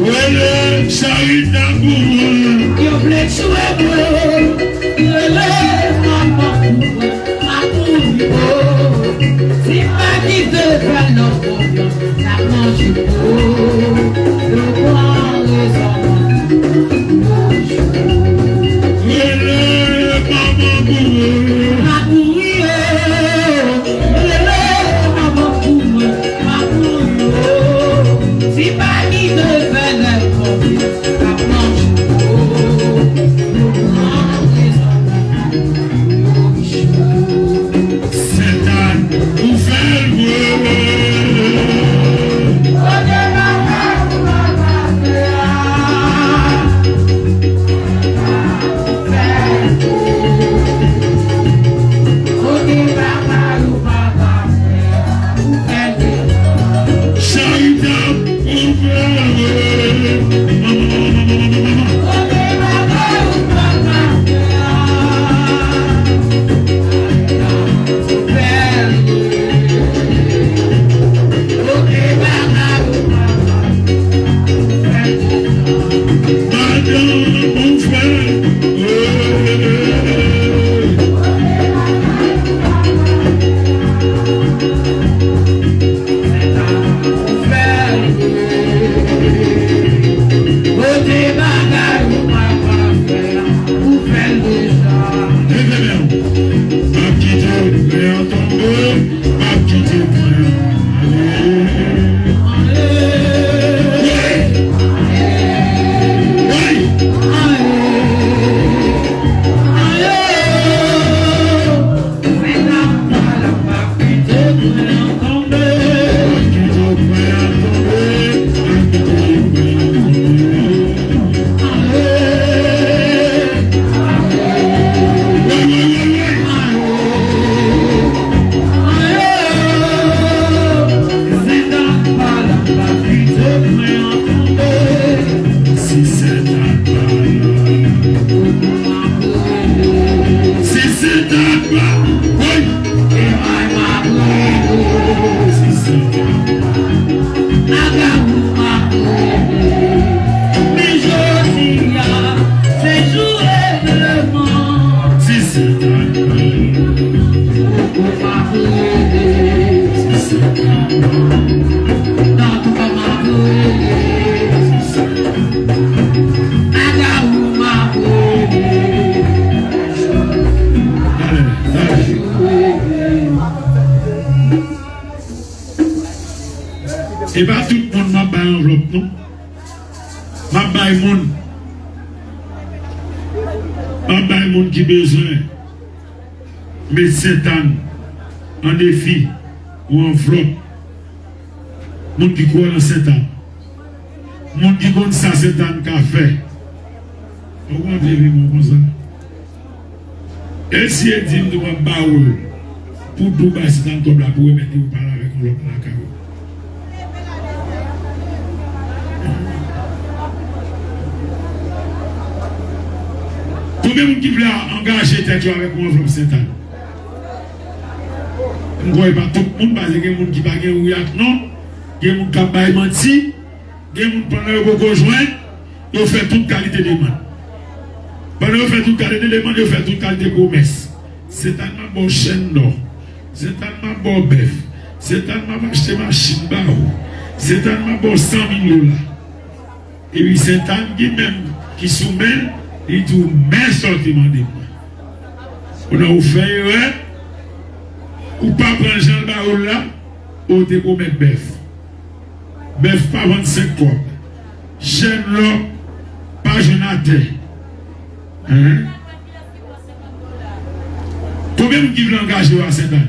Rele Charita pou mwen. Yo vle tchwe mwen. Rele manman pou mwen. M ap mouri, o. Si m pa kite fè lòt konfyans, n ap manje po. Yo pran rezon mwen. Rele manman pou mwen. M ap mouri, o. Rele manman pou mwen. M ap mouri, o. Si pa kite fè lè konfyans, n ap manje po. Yo pran rezon mwen. Sentàn, ou fè l vre. Kote bagay ou pa pase a, ou fè l vre. Kote bagay ou pa pase a, ou fè l vre. Charitable, ou fè l vre. Kote bagay ou pa ka fè, ou fè l deja. Leve men w. M ap kite pwen an tonbe, m ap kite pwen an ale. Woy! Woy! Si se ta pa, woy! Si se ta pa, men jodi a, se jou regleman. Si se ta pa, si se ta pa, si se ta pa. Talè, talè. E pa tout moun m ap bay anvlòp, non. M ap bay moun. M ap bay moun ki bezwen met Sentàn an defi ou anvlòp. Moun ki kwè nan Sentàn. Moun ki konn sa Sentàn ka fè. Ou konn leve men w konsa. E si e di m tou m ap ba ou l pou tou bay Sentàn kòb la pou remèt li pou pale avèk yon lòt moun lakay ou. Konbyen moun ki vle angaje tèt yo avèk yon anvlòp Sentàn? M kwè e pa tout moun, paske gen moun ki pa gen wi ak non, gen moun k ap bay manti, gen moun pandan yo poko jwenn, yo fè tout kalite demann. Pandan yo fè tout kalite demann, yo fè tout kalite pwomès. Sentàn m ap ba w chèn lò. Sentàn m ap ba w bèf. Sentàn m ap achte machin ba ou. Sentàn m ap ba w san mil dola. Epi Sentàn ki menm ki sou men l, li di w men sa w te mande m nan. Kounye a ou fè erè, ou pa pran l jan l ba ou l la, ou te pwomèt bèf. Bèf pa vann senk kòb. Chèn lò pa jwenn atè. Hein? Konbyen moun ki vle angaje yo a Sentàn?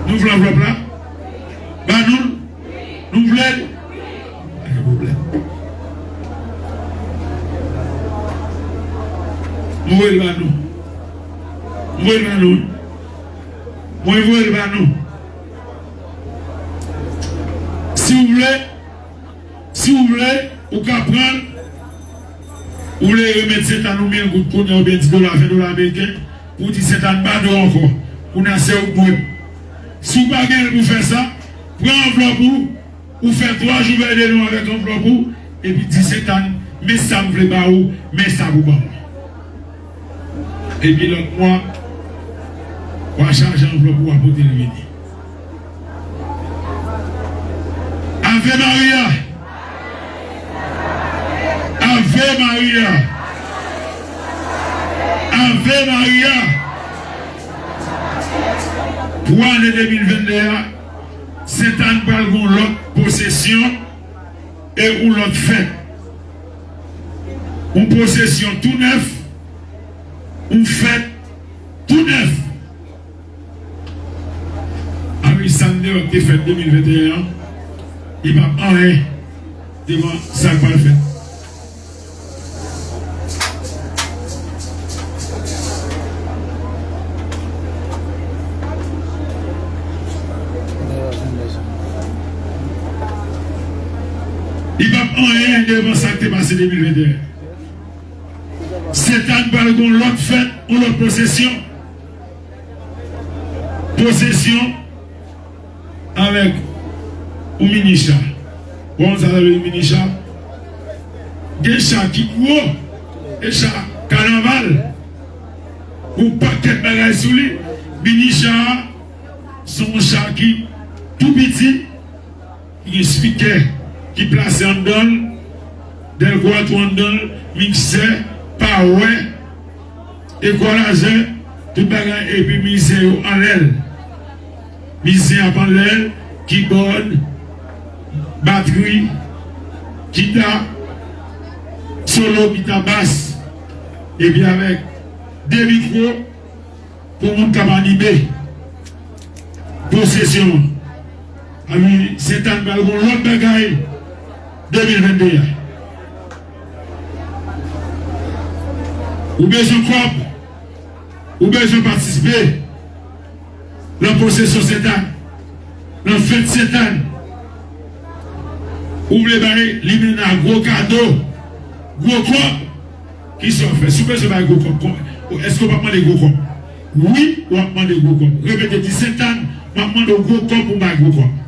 Nou vle anvlòp la? Ba nou l? Nou vle l? Pa gen pwoblèm. Mwen voye l ba nou. Mwen voye l ba nou. Mwen voye l ba nou. Si w vle, si w vle, ou ka pran l. Ou vle remèt Sentàn ou mil goud kounye a oubyen dis dola, ven dola ameriken, pou w di Sentàn m pa dwe w ankò. Kounye a se ou k dwe m. Si w pa gen l pou fè sa, pran anvlòp ou, ou fè twa jou vèy de nwa avèk anvlòp ou, epi di Sentàn, men sa m vle ba ou, men sa pou ban mwen. Epi lòt mwa, w a chaje anvlòp ou, w a pote l vini. Ave Maria! Ave Maria! Ave Maria! Pou ane de mil venn de a, Sentàn pral gen yon lòt pwosesyon e yon lòt fèt. Yon pwosesyon tou nèf, yon fèt tou nèf. Ami, sa n te fèt de mil venn e en an, li p ap anyen devan sa k pral fèt. Li p ap anyen devan sa k te pase de mil venn e en. Sentàn pral gen yon lòt fèt, yon lòt pwosesyon. Pwosesyon avèk yon mini cha. Ou konn sa sa vle di mini cha? Gen cha ki gwo, gen cha kanaval, yon pakèt bagay sou li. Mini cha a, se yon cha ki tou piti, ki gen spikè ki plase anndan l, dèlkwa tou anndan l, miksè, pawè, ekwalizè, tout bagay, epi mizisyen yo anlè l. Mizisyen ap anlè l, kibòd, batri, gita, solo, gita bas, epi avèk de mikwo pou moun k ap anime pwosesyon an. Ami, Sentàn pral gen yon lòt bagay de mil venn de a. Ou bezwen kòb, ou bezwen patisipe nan pwosesyon Sentàn, nan fèt Sentàn. Ou vle bay limena gwo kado, gwo kòb. Kisa w ap fè? Si w bezwen bay gwo kòb, èske w p ap mande gwo kòb? Wi, w ap mande gwo kòb. Repete, di, Sentàn, m ap mande w gwo kòb pou m bay gwo kòb.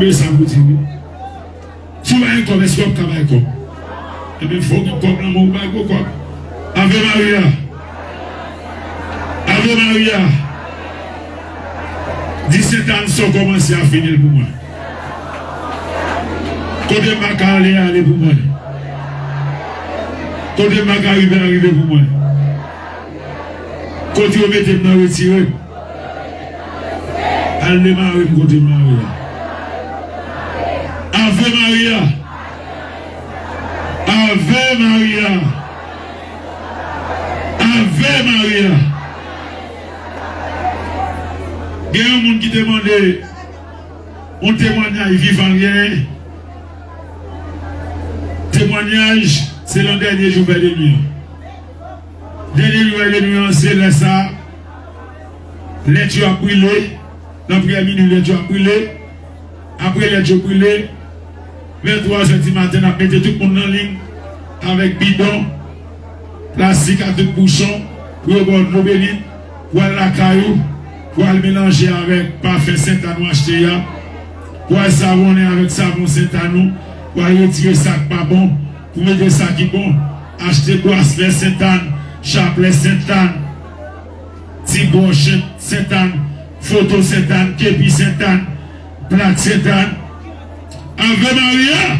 Men sa pou di wi. Si w pa gen kòb, èske w ap ka bay kòb? Ebyen, fò w gen kòb nan men w, w bay gwo kòb. Ave Maria! Ave Maria! Di Sentàn sa w kòmanse a, fini l pou mwen. Kote m pa ka ale a, ale pou mwen. Kote m pa ka rive a, rive pou mwen. Kote yo mete m nan, retire m. Al demare m kote m mare a. Ave Maria! Ave Maria! Ave Maria! Gen yon moun ki te mande yon temwanyaj vivan l genyen. Temwanyaj, se nan dènye jou vèy de nwi an. Dènye jou vèy de nwi an, se lè sa a, lèt yo ap brile, nan priyè minui, lèt yo ap brile. Apre lèt yo brile, venntrwa zè di maten, n ap mete tout moun nan liy avèk bidon plastik a tout bouchon pou yo ba w dlo beni, pou w al lakay ou, pou w al melanje avèk pafen Sentàn ou achte a, pou w al savonnen avèk savon Sentàn ou, pou w al retire sa k pa bon, pou mete sa ki bon, achte braslè Sentàn, chaplè Sentàn, ti bwòch Sentàn, foto Sentàn, kepi Sentàn, plak Sentàn. Ave Maria!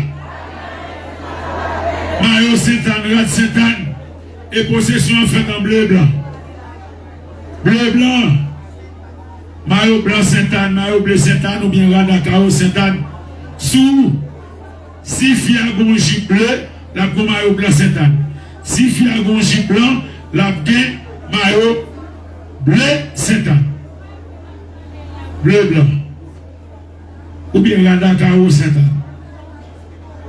Mayo Sentàn, rad Sentàn. E pwosesyon an fèt an ble e blan. Ble e blan. Mayo blan Sentàn, mayo ble Sentàn oubyen rad a kawo Sentàn. Sou Si fi a gen yon jip ble, l ap gen mayo blan Sentàn. Si fi a gen yon jip blan, l ap gen mayo ble Sentàn. Ble blan. Oubyen rad a kawo Sentàn.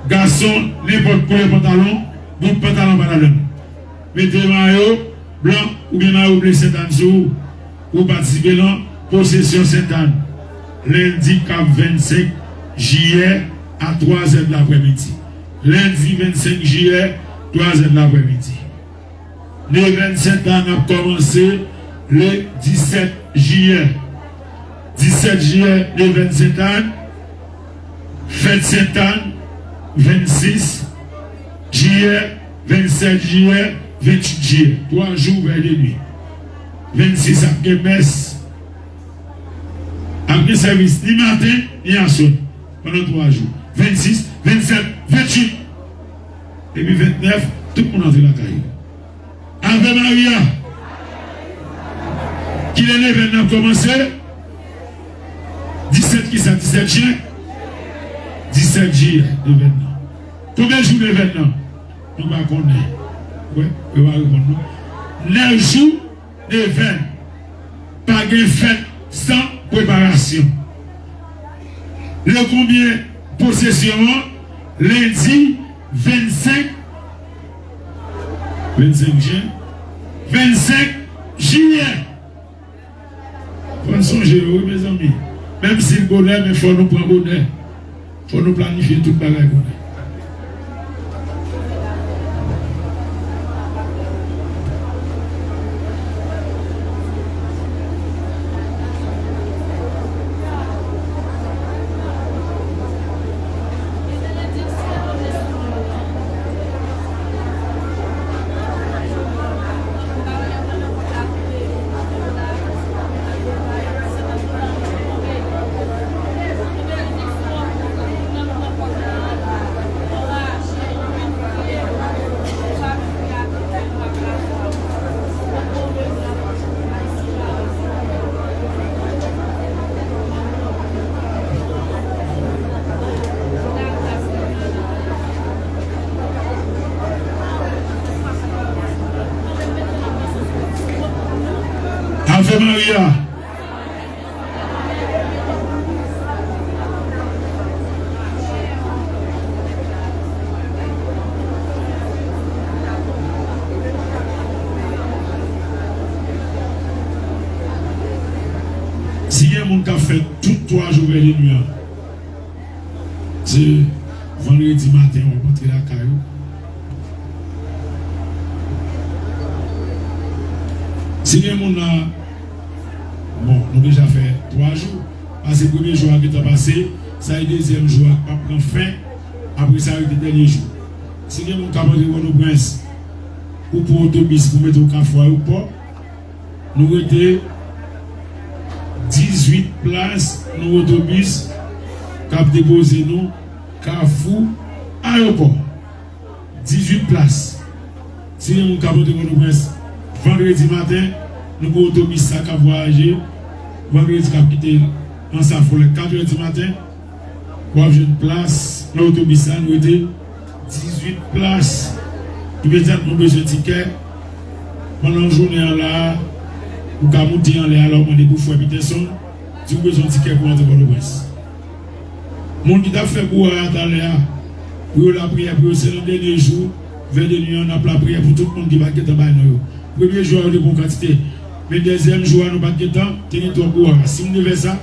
Gason, nenpòt koulè pantalon, bout pantalon pa ladan l. Mete mayo blan oubyen mayo ble Sentàn sou ou pou w patisipe nan pwosesyon Sentàn, lendi k ap vennsenk jiyè a twa zè de laprèmidi. Lendi vennsenk jiyè, twa zè de laprèmidi. Nevèn Sentàn ap kòmanse le disèt jiyè. Disèt jiyè, nevèn Sentàn. Fèt Sentàn, vennsis jiyè, vennsèt jiyè, vennwit jiyè. Twa jou, vèy de nwi. Vennsis ap gen mès. Ap gen sèvis ni maten, ni aswè. Pandan twa jou. Vennsis, vennsèt, vennwit. Epi vennèf, tout moun antre lakay yo. Ave Maria. Kilè nevèn nan kòmanse? Disèt kisa? Disèt jen? Disèt jiyè, nevèn nan. Konbyen jou nevèn nan? Nou pa konnen. Wè, yo pa reponn non. Nèf jou, nevèn. Pa gen fèt san preparasyon. Le konbyen pwosesyon an? Lendi vennsenk, vennsenk jen, vennsenk jiyè. Fò n sonje yo, wi, mezanmi. Menm si l bonè, men fò nou pran bonè. Fò nou planifye tout bagay bonè. Ave Maria. Si gen moun k ap fè tout twa jou vèy de nwi an, se vandredi maten w ap antre lakay ou. Si gen moun nan, bon, nou deja fè twa jou, pase premye jou a gentan pase, sa e dezyèm jou a k p ap pran fen, apre sa rete dènye jou. Si gen moun k ap antre Pòtoprens, ou pran otobis pou mete w Kafou Ayewopò, nou rete dizuit plas nan otobis k ap depoze nou Kafou Ayewopò. Dizuit plas. Si gen moun k ap antre Pòtoprens vandredi maten, nou gen otobis sa k ap vwayaje vandredi k ap kite Ansafolè katrè di maten. W ap jwenn plas nan otobis sa, nou rete dizuit plas. Imedyatman w bezwen tikè, pandan jounen an la a, ou ka moute anlè a la, w mande pou frè Peterson, di w bezwen yon tikè pou antre Pòtoprens. Moun ki t ap fè gwo a talè a, pou yo lapriyè pou yo, se nan dènye jou, vèy de nwi an, n ap lapriyè pou tout moun ki pa t gentan bay non yo. Premye jou a, yo te pran kantite. Men dezyèm jou a, nou pa t gentan, te gen twòp gwo a. Si m te fè sa,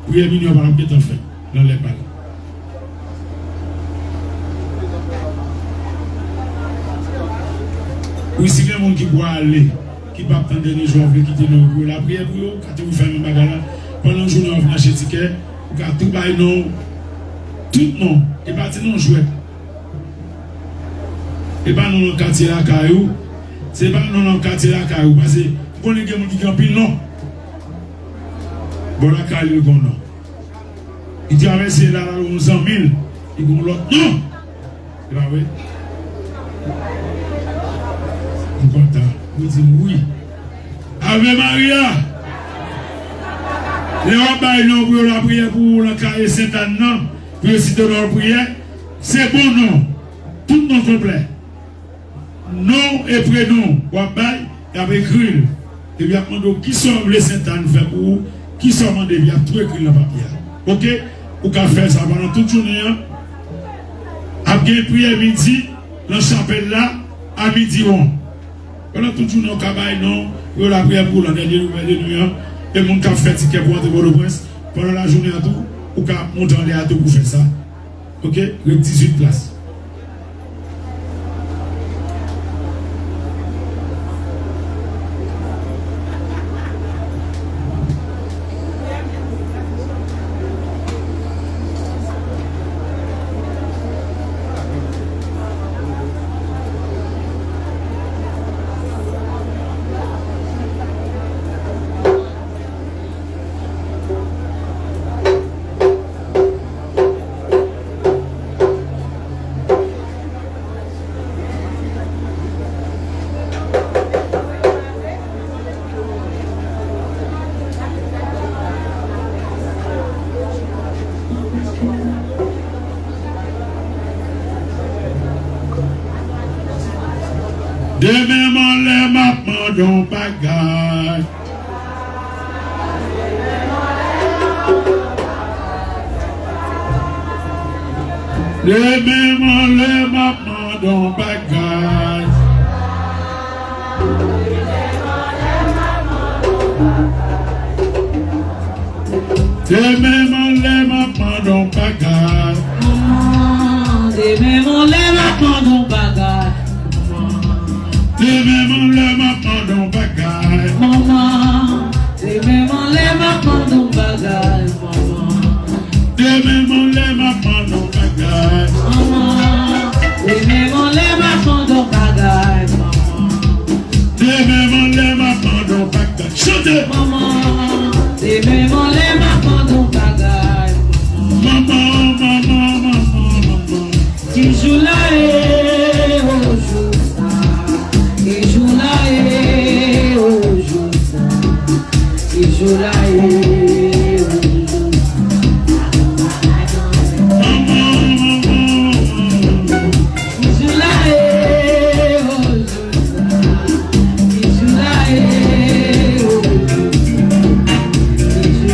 priyè minwi an pa t ap gentan fèt nan lè pa l. Wi, si gen moun ki pwale, ki p ap tann dènye jou a, vle kite non yo pou yo lapriyè pou yo, ka toujou fè menm bagay la. Pandan jounen an, w ap vin achte tikè, ou ka tou bay non, tout non, e pa ti non jwèt. E pa non nan katye lakay ou, se pa non nan katye lakay ou, paske m konnen gen moun ki gen anpil non. Bò lakay li, li gen non. Li travèse la, l al yon zanmi l, li gen yon lòt non. Se pa vre? M kontan. Ou di m wi. Ave Maria! Lè w ap bay non pou yo lapriyè pou ou nan kaye Sentàn nan, pou yo site non w priyè, se bon non. Tout non konplè. Non e prenon w ap bay, y ap ekri l. Epi y ap mande w kisa w vle Sentàn fè pou ou, Kisa w mande, y ap tou ekri l nan papye a. Oke? Ou ka fè sa pandan tout jounen an. Ap gen priyè midi nan chapèl la a midi won. Pandan tout jounen an, ou ka bay non, yo lapriyè pou w nan dènye nouvèl de nwi an. E moun k ap fè tikè pou antre Pòtoprens, pandan lajounen an tou, ou ka monte anlè a tou pou fè sa. Oke? Ret dizuit plas. Demen m anlè m ap mande yon bagay. Demen m anlè m ap mande yon bagay. Demen m anlè m ap mande yon bagay. Manman, demen m anlè m ap mande yon bagay. Demen m anlè m ap mande yon bagay. Manman, demen m anlè m ap mande yon bagay, manman. Demen m anlè m ap mande yon bagay. Manman, demen m anlè m ap mande yon bagay, manman. Demen m anlè m ap mande yon bagay. Chante! Manman, demen m anlè m ap mande yon bagay, manman. Manman, manman, manman, manman. Ki jou la ye, o jou sa. Ki jou la ye, o jou sa. Ki jou la ye, o jou sa. Ki jou la ye, o jou sa. Ki jou la ye, o jou sa. Ki jou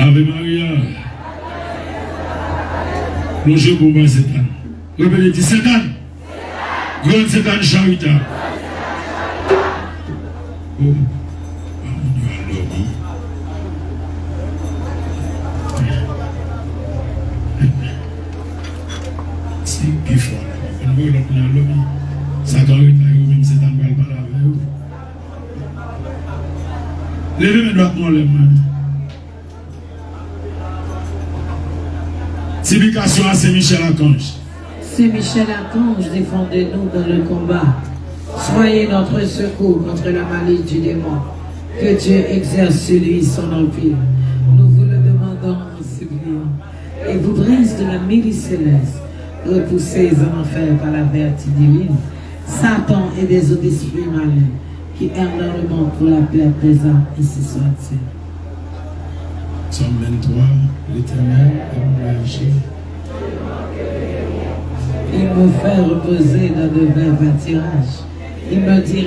Ave Maria. Lonje men w ba Sentàn. Repete, di, Sentàn. Gran Sentàn Charita. Oh, a moun yo al dòmi. Se pi fò la. Ann voye lòt moun al dòmi. Sa k an reta yo menm, Sentàn pral pale avè yo. Leve men dwat nou anlè mwen. Siplikasyon a Sen Michèl Akanj. Saint Michel Archange, défendez-nous dans le combat. Soyez notre secours contre la malice du démon. Que Dieu exerce sur lui son empire. Nous vous le demandons en suppliant. Et vous, prince de la milice céleste, repoussez en enfer par la vertu divine Satan et des autres esprits malins qui errent dans le monde pour la perte des âmes, ainsi soit-il. Sòm venntwa, Letènèl, e mwen rache. Il me fait reposer dans de verts pâturages. Il me dirige